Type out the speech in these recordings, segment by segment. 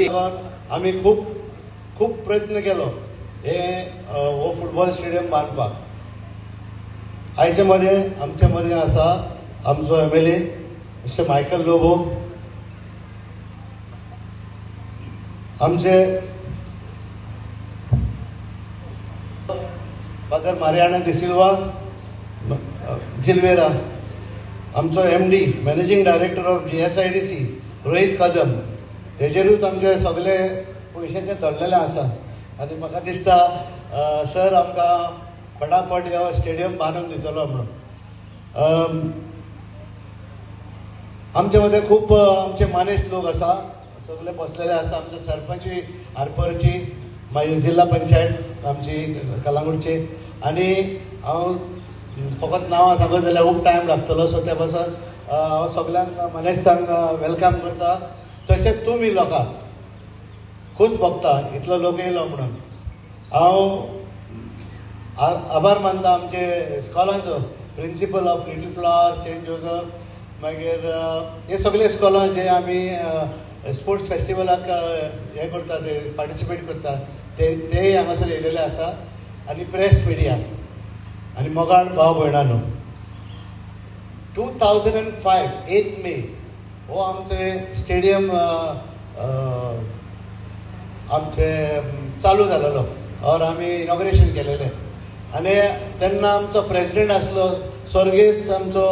फेबी आमी खूब खूब प्रयत्न केलो हे हो फुटबॉल स्टेडियम बांदपाक. आयचे मदें आमचे मदें आसा आमचो MLA mister Michael Lobo, आमचे फादर मारियाना डिसिल्वा झिल्वेरा, आमचो MD managing director of GSIDC Rohit Kadam, तेजेरूच आमचे सगळे पयशांचे धरलेले आसा. आनी म्हाका दिसता सर आमकां फटाफट हो स्टेडियम बांदून दितलो म्हणून. आमचे मदें खूब आमचे मानेस्त लोक आसा, सगळे बसलेले आसा. आमचे सरपंचूय आरपोरची, मागीर जिल्हा पंचायत आमची कलांगूटची. आनी हांव फकत नांवां सांगत जाल्यार खूब टायम लागतलो, सो त्या पासत हांव सगल्यांक मानेस्तांक welcome करता. तशेंच तुमी लोकांक खूब भोगता इतलो लोक येयलो म्हणून. हांव आभार मानता आमचे इस्कॉलांचो, principal of Little Flower, Saint Joseph, मागीर हे सगळे इस्कॉलां जे आमी स्पोर्ट्स फेस्टिवलाक हें करता, ते पार्टिसिपेट करता, ते तेय हांगासर येयलेले आसा. आनी प्रेस मिडिया आनी मोगाळ भाव भयणानो, 2005 8 मे हो आमचे स्टेडियम आमचे चालू जालेलो और आमी इनॉग्रेशन केलेलें. आनी तेन्ना आमचो प्रेसिडेंट आसलो स्वर्गेस्त आमचो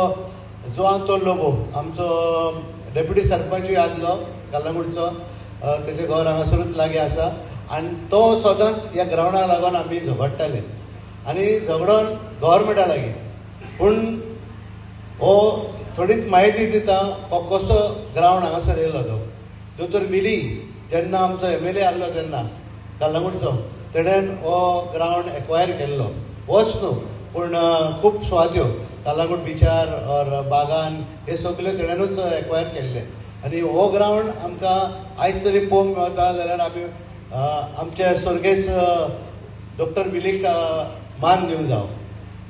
जुआंतो लोबो, आमचो डेप्युटी सरपंचूय आसलो कलंगूटचो, तेचें घर हांगासरूच लागीं आसा. आनी तो सदांच ह्या ग्रावंडाक लागून आमी झगडटाले आनी झगडोन गव्हर्मेंटा लागीं. पूण हो थोडीच म्हायती दिता हो कसो ग्रावंड हांगासर येयलो तो. दोतोर विली जेन्ना आमचो MLA आहलो तेन्ना कलंगूटचो, तेणेन हो ग्रावंड एक्वायर केल्लो. होच न्हू पूण खूब सुवात्यो कलंगूट बिचार ऑर बागान हे सगल्यो तेणेनूच एक्वायर केल्ले. आनी हो ग्रावंड आमकां आयज तरी पळोवंक मेळटा जाल्यार आमी आमचे स्वर्गेस्त डॉक्टर विलीक मान दिवंक जावो.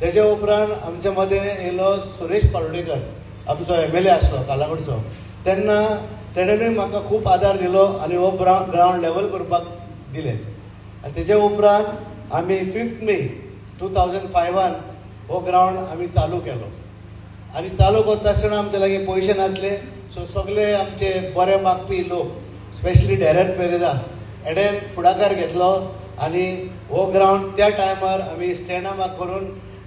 तेजे उपरांत आमच्या मदें येयलो सुरेश पालोडेकर, आमचो MLA आसलो कलंगूटचो. तेन्ना तेणेनूय म्हाका खूब आदार दिलो आनी हो ग्रावंड लेवल करपाक दिलें. आनी तेजे उपरांत आमी 5 मे 2005 हो ग्रावंड आमी चालू केलो. आनी चालू करता आसतना आमचे लागीं पयशे नासले, सो सगळे आमचे बरे मागपी लोक, स्पेशली डॅरन पेरेरा, हेणेन फुडाकार घेतलो आनी हो ग्रावंड त्या टायमार आमी स्टँडां करून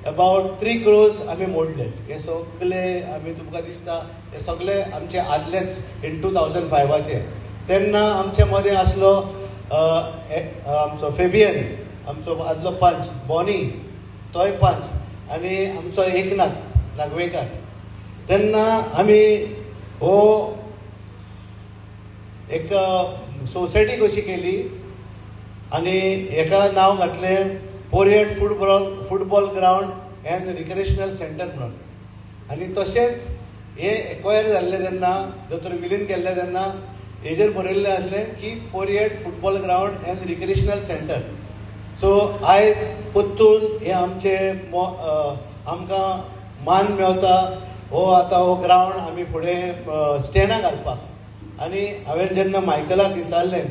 अबावट 3 क्रोर्स आमी मोडले. हे सगळे आमी तुमकां दिसता हे सगळे आमचे आदलेच इन 2005. तेन्ना आमचे मदें आसलो आमचो फेबियन, आमचो आदलो पंच बॉनी, तोय पंच, आनी आमचो एकनाथ नागवेकार. तेन्ना आमी हो एक सोसायटी कशी केली आनी हेका नांव घातलें Poriem football ground and recreational centre म्हणून. आनी तशेंच हे एक्वायर जाल्लें तेन्ना दोतोर विलीन केल्लें तेन्ना हेजेर बरयल्लें आसलें की Poriem football ground and recreational centre. So आयज परतून हे आमचे आमकां मान मेवता हो आतां हो ग्रावंड आमी फुडें स्टँडां घालपाक. आनी हांवें जेन्ना मायकलाक विचारलें,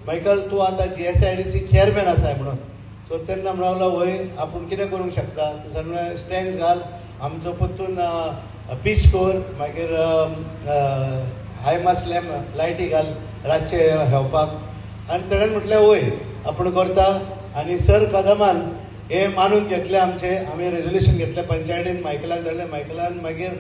मायकल तूं आतां GSIDC chairman आसाय म्हणून, सो तेन्ना म्हणलो वय आपूण कितें करूंक शकता, तूं स्टँड्स घाल, आमचो परतून पीच कर, मागीर हाय मास लॅम्प लायटी घाल रातचे हेवपाक. आनी तेणें म्हटलें वय आपूण करता. आनी सर कदमान हे मानून घेतलें आमचें. आमी रेजोल्युशन घेतलें पंचायतीन, मायकलाक धाडलें, मायकलान मागीर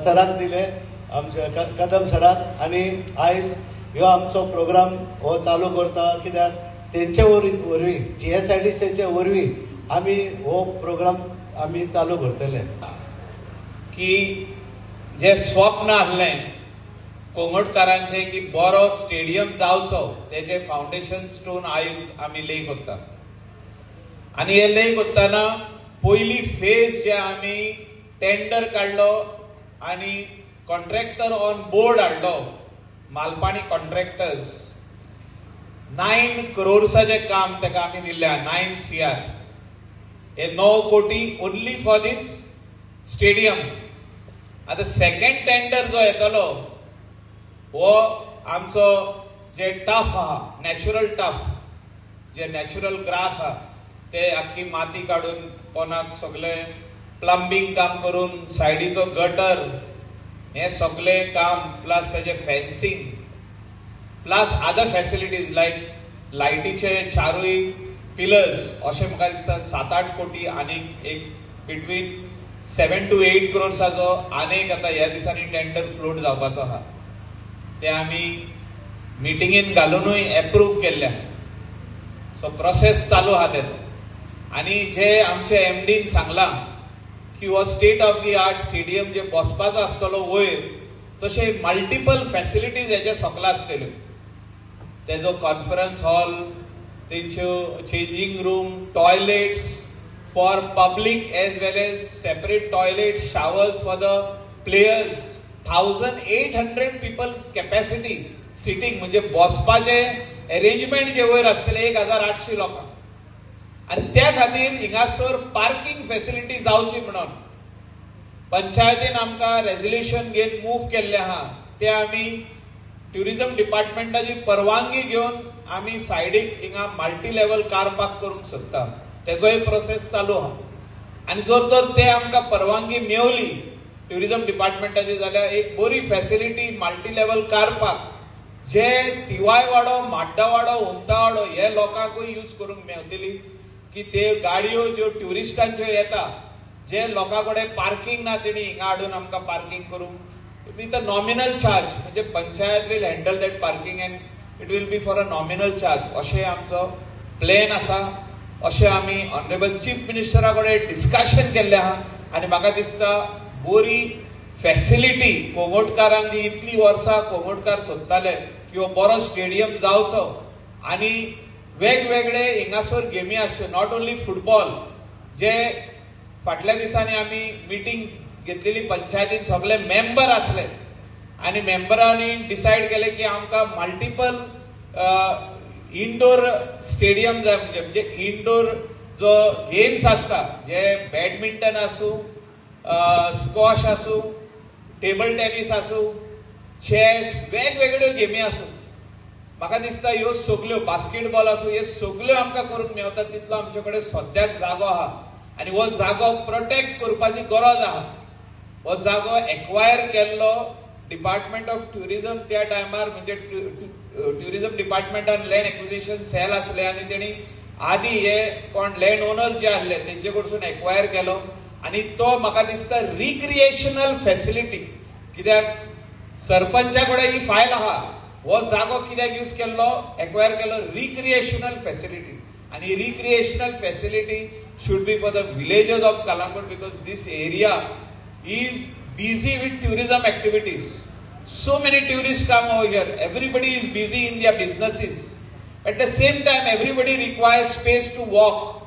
सराक दिलें, आमच्या कदम सराक. आनी आयज ह्यो आमचो प्रोग्राम हो चालू करता, कित्याक तेंचे वरवीं GSIDCच्या वरवीं आमी हो प्रोग्राम आमी चालू करतले. की जे स्वप्न आहलें कोंगटकारांचें की बरो स्टेडियम जावचो, तेजे फावंडेशन स्टोन आयज आमी ले करता. आनी हे ले करतना पयली फेज जे आमी टेंडर काडलो आनी कॉन्ट्रॅक्टर ऑन बोर्ड हाडलो, मालपाणी कॉन्ट्रॅक्टर्स, 9 क्रोर्साचें काम ताका आमी दिल्लें, 9 CR, हे 9 कोटी ओन्ली फॉर these stadium. आतां सेकंड टेंडर जो येतलो हो आमचो जे टफ आहा, नॅचरल टफ, जे नॅचरल ग्रास आहा, ते आख्खी माती काडून पोनाक सगळे प्लंबींग काम करून, सायडीचो गटर, हे सगळे काम, प्लस तेजे fencing, plus other facilities like लायटीचे चारूय पिलर्स, अशें म्हाका दिसता 7-8 कोटी आनीक एक बिटवीन 7 टू 8 क्रोर्साचो आनीक आतां ह्या दिसांनी टेंडर फ्लोट जावपाचो आहा. ते आमी मिटिंगेन घालुनूय एप्रूव केल्ले आहा. सो प्रोसेस चालू आहा तेजो. आनी जे आमचे एमडीन सांगलां की हो state of the art stadium जे बसपाचो आसतलो वयर, तशें मल्टिपल फॅसिलिटीज हेजे सकला आसतल्यो. तेजो कॉन्फरन्स हॉल, तेंच्यो changing room, toilets for public as well as separate toilets, showers for the players, 1800 people capacity sitting, म्हणजे बसपाचे एरेंजमेंट जे वयर आसतले 1800 लोकांक. आनी त्या खातीर हिंगासर पार्किंग फेसिलिटी जावची म्हणून पंचायतीन आमकां रेजोल्युशन घेवन मूव केल्लें आहा. ते आमी ट्युरिझम डिपार्टमेंटाची परवानगी घेवन आमी सायडीक हिंगा मल्टी लेवल कार पार्क करूंक सोदता. तेजोय प्रोसेस चालू आहा. आनी जर तर ते आमकां परवानगी मेवली ट्युरिझम डिपार्टमेंटाची जाल्यार एक बरी facility, multi level car park, जे तिवायवाडो, माड्डावाडो, उंतावाडो हे लोकांकूय यूज करूंक मेवतली, की ते गाडयो ज्यो ट्युरिस्टांच्यो येता, जे लोकां कडेन पार्किंग ना, तेणी हिंगा हाडून आमकां पार्किंग करूंक विथ अ नॉमिनल चार्ज, म्हणजे panchayat will handle that parking and it will be for a nominal charge, अशें आमचो प्लॅन आसा. अशें आमी ऑनरेबल चीफ मिनिस्टरा कडेन डिस्कशन केल्लें आहा. आनी म्हाका दिसता बरी फॅसिलिटी कोंगोटकारांक, जी इतली वर्सां कोंगोटकार सोदताले की हो बरो स्टेडियम जावचो आनी वेगवेगळे हिंगासर गेमी आसच्यो, not only football. जे फाटल्या दिसांनी आमी मिटींग घेतलेली पंचायतीन, सगळे मेंबर आसले आनी मेंबरांनी डिसायड केलें की आमकां मल्टिपल इंडोर स्टेडियम जाय, म्हणजे इंडोर जो गेम्स आसता, जे बॅडमिंटन आसूं, स्क्वॉश आसूं, टेबल टेनीस आसूं, चॅस, वेगवेगळ्यो गेमी आसूं, म्हाका दिसता ह्यो सगल्यो, बास्केटबॉल आसूं, ह्यो सगल्यो आमकां करूंक मेवता तितलो आमचे कडेन सद्याक जागो आहा. आनी हो जागो प्रोटेक्ट करपाची गरज आहा. हो जागो एक्वायर केल्लो डिपार्टमेंट ऑफ ट्युरिझम त्या टायमार, म्हणजे ट्युरिझम डिपार्टमेंटान लँड एक्विजिशन सेल आसले आनी तेणी आदी हे कोण लँड ओनर्स जे आसले तेंचे कडसून एक्वायर केलो. आनी तो म्हाका दिसता रिक्रिएशनल फॅसिलिटी, कित्याक सरपंचा कडेन ही फायल आहा, हो जागो कित्याक यूज केल्लो, एक्वायर केलो, रिक्रिएशनल फॅसिलिटी. आनी recreational facility should be for the villagers of Calangute because this area is busy with tourism activities. So many tourists come over here. Everybody is busy in their businesses. At the same time, everybody requires space to walk.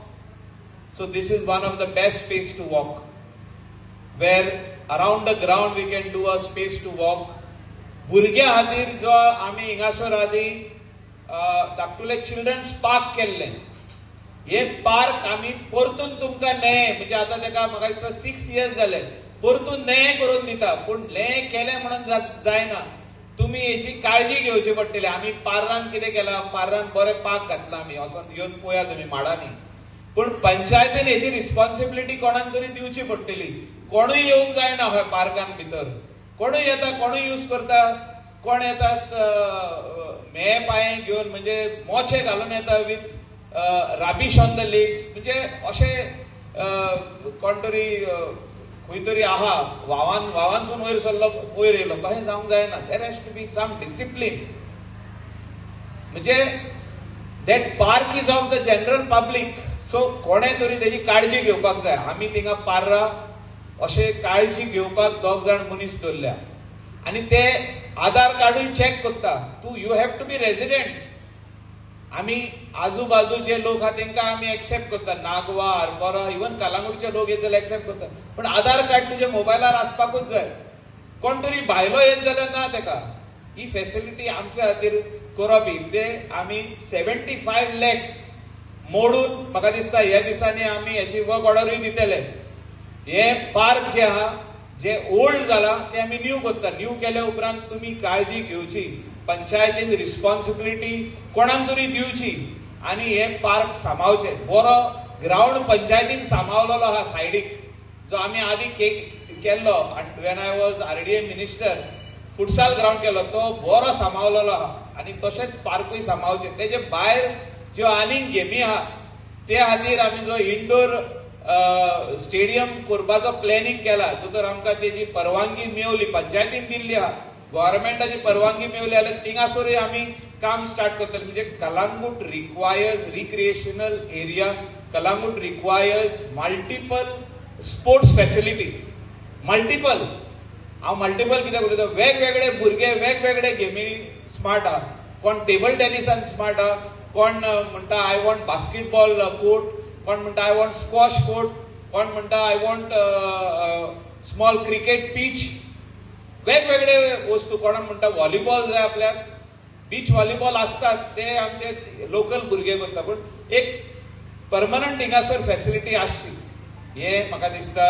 So this is one of the best space to walk, where around the ground we can do a space to walk. भुरग्यां खातीर जो आमी हिंगासर आदी धाकटुले children's park केल्लें, हे park आमी परतून तुमकां न्हय, म्हणजे आतां तेका म्हाका दिसता 6 इयर्स जाले, परतून न्हय करून दिता. पूण न्हय केलें म्हणून जायना, तुमी हेची काळजी घेवची पडटली. आमी पार्रान कितें केलां, पार्रान बरें पार्क घातलां आमी, वचोन येवन पळया तुमी माडांनी. पूण पंचायतीन हेची रिस्पॉन्सिबिलिटी कोणाक तरी दिवची पडटली. कोणूय येवंक जायना हय पार्कान भितर. कोणूय येता, कोणूय यूज करता, कोण येतात मे पांये घेवन, म्हणजे मोचे घालून येता with rubbish on the legs. म्हणजे अशें कोण तरी खंय तरी आहा, व्हांवान व्हांवानसून वयर सरलो, वयर येयलो, तशें जावंक जायना. There has to be some discipline. म्हणजे that park is of the general public, so कोणें तरी तेजी काळजी घेवपाक जाय. आमी थिंगा पार्रा अशें काळजी घेवपाक दोग जाण मनीस दवरल्या आनी ते आधार कार्डूय चॅक करता. तूं you have to be resident. आमी आजू बाजू जे लोक आहा तांकां आमी एक्सेप्ट करता, नागवा, आरपोरा, इवन कालांगुटचे लोक येत जाल्यार एक्सेप्ट करता, पण आधार कार्ड तुज्या मोबायलार आसपाकूच जाय. कोण तरी भायलो येत जाल्यार ना तेका. ही फेसिलिटी आमच्या खातीर करप ही ते आमी 75 लॅक्स मोडून म्हाका दिसता ह्या दिसांनी आमी हेची वर्क ऑर्डरूय दितले. हे पार्क जे आहा, जे ओल्ड जाला, ते आमी न्यू करता. न्यू केल्या उपरांत तुमी काळजी घेवची. पंचायतीन रिस्पॉन्सिबिलिटी कोणाक तरी दिवची आनी हे पार्क सांबाळचें. बरो ग्रावंड पंचायतीन सांबाळलेलो आहा सायडीक, जो आमी आदी केल्लो when I was RDA minister, futsal ground केलो, तो बरो सांबाळलेलो आहा आनी तशेंच पार्कूय सांबाळचें. तेजे भायर ज्यो आनीक गेमी आहा ते खातीर आमी जो इंडोर स्टेडियम करपाचो प्लॅनिंग केला, जो तर आमकां तेजी परवानगी मेवली, पंचायतीन दिल्ली आहा, गव्हर्मेंटाची परवानगी मेवली जाल्यार थिंगासरूय आमी काम स्टार्ट करतले. म्हणजे Calangute requires recreational area, Calangute requires multiple sports facility. Multiple, हांव मल्टिपल कित्याक उलयता, वेगवेगळे भुरगे वेगवेगळे गेमी स्मार्ट आहा. कोण टेबल टेनिसान स्मार्ट आहा, कोण म्हणटा I want basketball court, कोण म्हणटा I want squash court, कोण म्हणटा I want small cricket pitch. वेगवेगळे वस्तू, कोण म्हणटा व्हॉलीबॉल जाय आपल्याक, बीच व्हॉलीबॉल आसतात ते आमचे लोकल भुरगे करता, पूण एक परमनंट हिंगासर फॅसिलिटी आसची हे म्हाका दिसता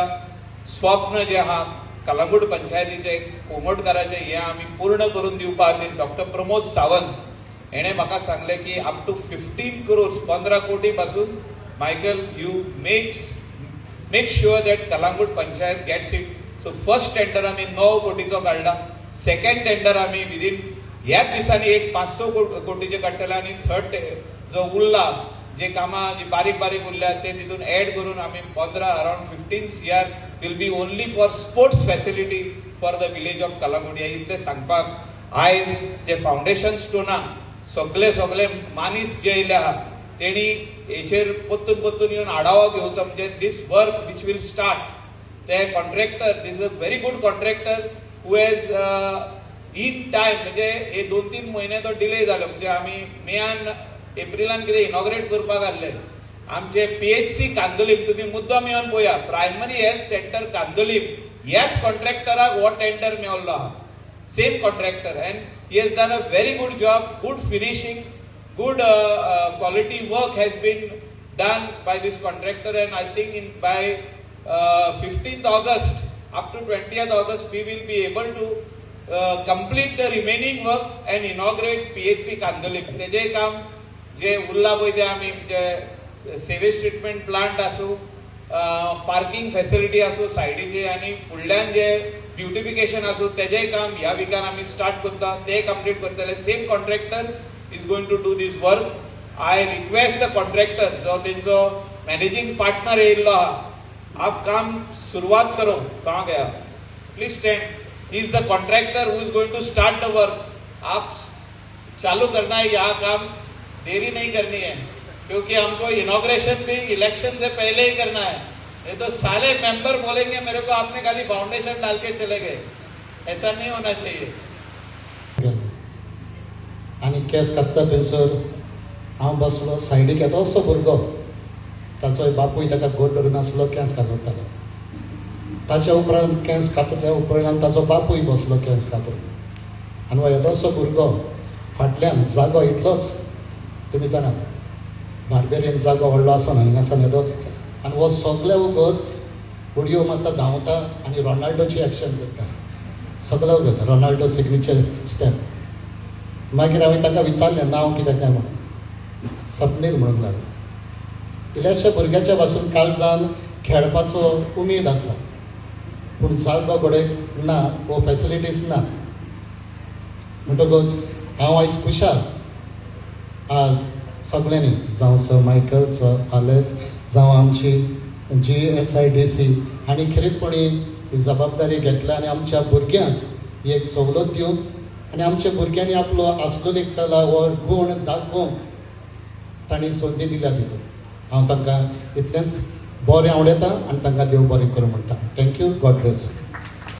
स्वप्न जें आहा कलंगूट पंचायतीचे, कोंगोटकाराचे, हे आमी पूर्ण करून दिवपा खातीर डॉक्टर प्रमोद सावंत हेणें म्हाका सांगलें की अप टू 15 क्रोर्स, 15 कोटी पासून, Michael, you make sure that Calangute Panchayat gets it. So first tender आमी 9 कोटीचो काडला, सेकंड टेंडर आमी विदीन ह्याच दिसांनी एक 5-6 कोटीचे काडटले आनी थर्ड जो उरला, जे कामां जी बारीक बारीक उरल्या ते तितून एड करून आमी 15, around 15 CR will be only for sports facility for the village of Calangute. इतलें सांगपाक आयज जे फावंडेशन स्टोनाक सगले सगले मानीस जे येयले आहा तेणी हेचेर परतून परतून येवन आढावो घेवचो. म्हणजे this work which will start, ते contractor, this is a very good contractor who has in time, म्हणजे हे 2-3 म्हयने तो डिले जालो. म्हणजे आमी मेयान एप्रिलान कितें इनॉग्रेट करपाक आहले आमचे पीएचसी कांदोलीम. तुमी मुद्दम येवन पळया, प्रायमरी हेल्थ सेंटर कांदोलीम ह्याच कॉन्ट्रॅक्टराक हो टेंडर मेवल्लो आहा. Same contractor, and he has done a very good job, good finishing, good quality work has been done by this contractor, and I think in by 15th August up to 20th August we will be able to complete the remaining work and inaugurate PHC Candolim. तेजेय काम जे उरला पळय ते आमी, म्हणजे savage treatment plant आसूं, parking facility आसूं सायडीचे आनी फुडल्यान जे ब्युटिफिकेशन आसूं, तेजेय काम ह्या विकान आमी स्टार्ट करता, ते कंप्लीट करतले. Same contractor is going to do this work. I request the contractor, जो तेंचो मॅनेजिंग पार्टनर येयल्लो आहा, आप काम सुरुवात करो. कहाँ Gaya? Please stand. Is the contractor who is going to start the work. आप चालू करना है यहाँ काम, देरी नहीं करनी है, क्योंकि हमको इनॉग्रेशन भी इलेक्शन से पहले ही करना है. नहीं तो सारे मेंबर बोलेंगे मेरे को, आपने खाली फाउंडेशन डाल के चले गए. ऐसा नहीं होना चाहिए. गेलो आनी केंस काडटा थंयसर हांव बसलो. सायडीक येदोसो भुरगो, ताचो बापूय ताका घट धरून आसलो, केंस कातरतालो. ताच्या उपरांत, केंस कातरल्या उपरांत ताचो बापूय बसलो केंस कातरूंक आनी हो येदोसो भुरगो फाटल्यान, जागो इतलोच, तुमी जाणात बार्बेरीन जागो व्हडलो आसना, हिंगासान येदोच, आनी हो सगळे वगत उडयो मारता, धांवता आनी रोनाल्डोची एक्शन करता. सगळे वगत रोनाल्डो सिग्नेचर स्टेप. मागीर हांवें ताका विचारलें नांव कितें काय म्हणून. सपनील म्हणूंक लागलो. इल्ल्याशा भुरग्याच्या पासून काळजान खेळपाचो उमेद आसा, पूण जागो घडये ना वो फॅसिलिटीज ना. म्हणटकूच हांव आयज खुशाल, आज सगळ्यांनी, जावं सर मायकल, सर आलेक्स, जावं आमची जीएसआयडीसी हांणी खेरीतपणी ही जबाबदारी घेतल्या आनी आमच्या भुरग्यांक ही एक सवलत दिवंक आनी आमच्या भुरग्यांनी आपलो आसलेली कला हो गूण दाखोवंक तांणी संदी दिल्या. तितून हांव तांकां इतलेंच बरें आवडयता आनी तांकां देव बरें करूं म्हणटा. Thank you, God bless.